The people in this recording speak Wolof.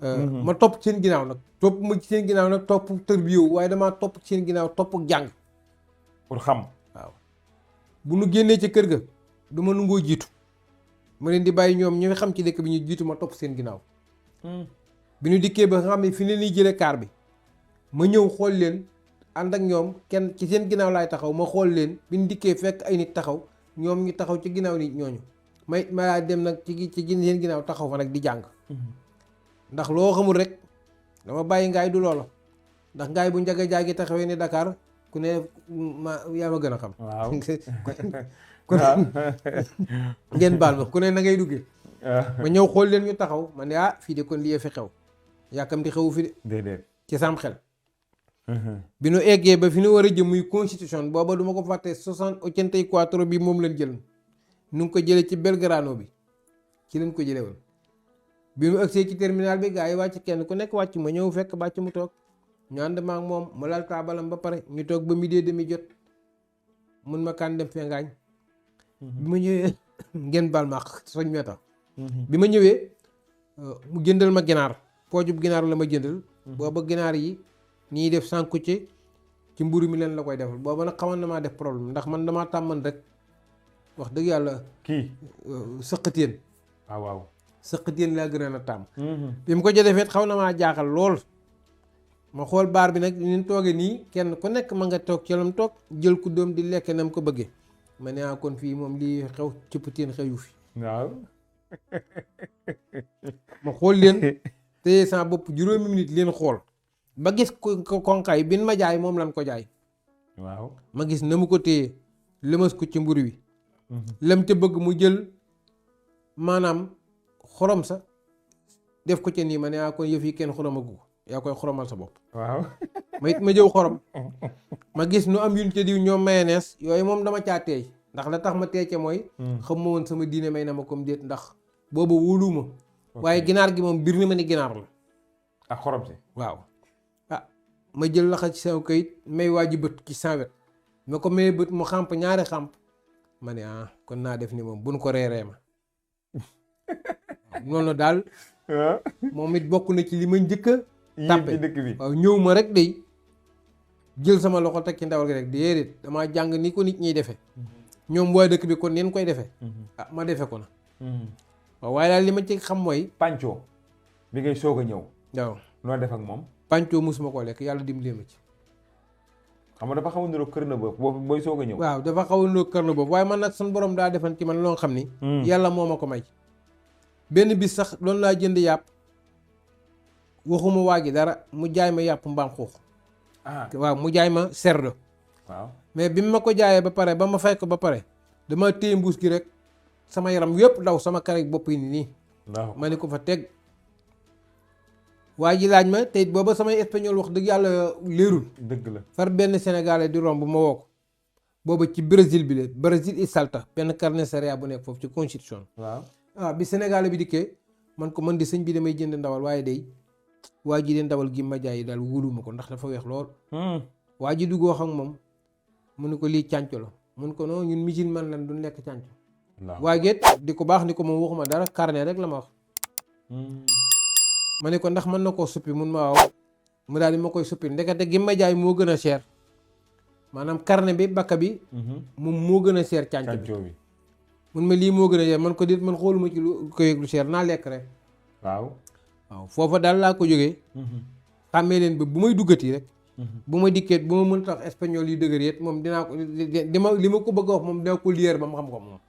ma topp seen ginnaaw nag topp ma ci seen ginnaaw nag topp tër bi yow waaye damaa topp ci seen ginnaaw topp jàng pour xam. waaw bu nu génnee ci kër ga du ma nungoo jiitu ma leen di bàyyi ñoom ñi nga xam ci dëkk bi ñu jiitu ma topp seen ginnaaw bi ñu dikkee ba nga xam ne fi ne nii jëlee kaar bi ma ñëw xool leen ànd ak ñoom kenn ci seen ginnaaw laay taxaw ma xool leen bi ñu dikkee fekk ay nit taxaw ñoom ñu taxaw ci ginnaaw nit ñooñu ma laa dem nag ci seen ginnaaw taxaw fa nag di jàng ndax loo xamul rek dama bàyyi ngaay du loola ndax ngaay bu njaga jaagi taxawee ne Dakar ku ne yaa ma gën a xam waaw ku ne ngeen baal ma ku ne na ngay duggee ma ñëw xool leen ñu taxaw ma ne fii de kon lii fi xew yàkkamti xewu fi de déedéet ci sam xel bi nu eggee ba fi nu war a jëm muy constitution booba du ma ko fàtte 84 bi moom lañ jël nu ngi ko jëlee ci Belgrano bi ci lañ ko jëlee woon bi nu agsee ci terminal bi gars yi wàcc kenn ku nekk wàcc ma ñëw fekk bàcc mu toog ñu ànd ma ak moom ma lal taabalam ba pare ñu toog ba midi demi jot mun ma kaan dem fengaañ bi ma ñëwee ngeen baal ma soñ mee tax bi ma ñëwee mu jëndal ma ginaar poojub ginaar la ma jëndal booba ginaar yi ñiy def sànku ci mburu mi leen la koy defal booba nag xaman na maa def problème ndax man damaa tàmman rek wax dëgg yàlla kii sëqatéen waaw sëqatéen laa gën a tàmm bi mu ko ca defeet xaw na maa jaaxal lool ma xool baar bi nag ñu toogee nii kenn ku nekk ma nga toog ci lam toog jël ku doom di lekk nam ko bëggee ma ne kon fii moom lii xew cëppatéen xewu fi waaw ma xool leen téye sama bopp juróomi minute leen xool ba gis ko konkaay bin ma jaay moom lan ko jaay waaw ma gis na mu ko téye lëmas ko ci mburu wi lam te bëgg mu jël maanaam xorom sa def ko ca nii ma ne kon yëf yi kenn xoromagu ko yaa koy xoromal sa bopp waaw ma it ma jëw xorom ma gis nu am yuñ ca diw ñoom mayonnaise yooyu moom dama caa teey ndax la tax ma teey ca mooy xam ma woon sama diine may na ma comme déet ndax booba wóoluwuma waaye ginaar gi moom bir ni ma ni ginaar la ak xorom si waaw ma jël laxa ci sama kayit may waa ji bët ci sama wet ma ko may bët mu xàmp ñaari xàmp ma ne kon naa def ni moom buñ ko reeree ma noonu daal moom it bokk na ci li ma njëkk a tàppe ci dëkk bi waaw ñëw ma rek day jël sama loxo teg ci ndawal gi rek déedéet damaa jàng ni ko nit ñiy defee ñoom waa dëkk bi kon neen koy defee ma defe ko na waaw waaye daal li ma ci xam mooy panco bi ngay soog a ñëw waaw noo def ak moom panco musuma koo lekk yàlla dimbali ma ci xam nga dafa xaw a niroog kër na boobu boobu booy soog a ñëw waaw dafa xaw a niroog kër na boobu waaye man nag sun borom daa defan ci man loo xam ni yàlla moo ma ko may benn bis sax loolu laa jënd yàpp waxuma waa gi dara mu jaay ma yàpp mbaam xuux waaw mu jaay ma serdo waaw mais bi ma ko jaayee ba pare ba ma fay ko ba pare dama téye mbuus gi rek sama yaram yëpp daw sama kare bopp yi nii ma ni ko fa teg waa ji laaj ma te booba samay espagnol wax dëgg yàlla léerul dëgg la far benn sénégalais di romb ma woo ko booba ci Brésil bi la Brésil i Salta benn carniceria bu nekk foofu ci Constitution waaw bi sénégalais bi dikkee man ko man di sëñ bi damay jënd ndawal waaye day waa ji de ndawal gi ma jaay daal wóoluma ko ndax dafa weex lool waa ji dugg wax ak moom mu ne ko lii cànco la mun ko non ñun musulman lan duñ lekk cànco waaye géet di ko baax ni ko moom waxuma dara carnet rek la ma wax ma ne ko ndax mën na koo suppi mun ma waaw mu daal di ma koy suppi ndekete gi ma jaay moo gën a cher maanaam carnet bi bakka bi moom moo gën a cher cànco bi mun ma lii moo gën a cher man ko dit man xooluma ci lu ko yëg lu cher naa lekk rek waaw foofa daal laa ko jógee xàmmee leen ba bu may duggati rek bu ma dikkee bu ma mën tax espagnol yu dëgër yet moom dinaa ko li ma ko bëgg a wax moom dinaa ko lier ba mu xam ko moom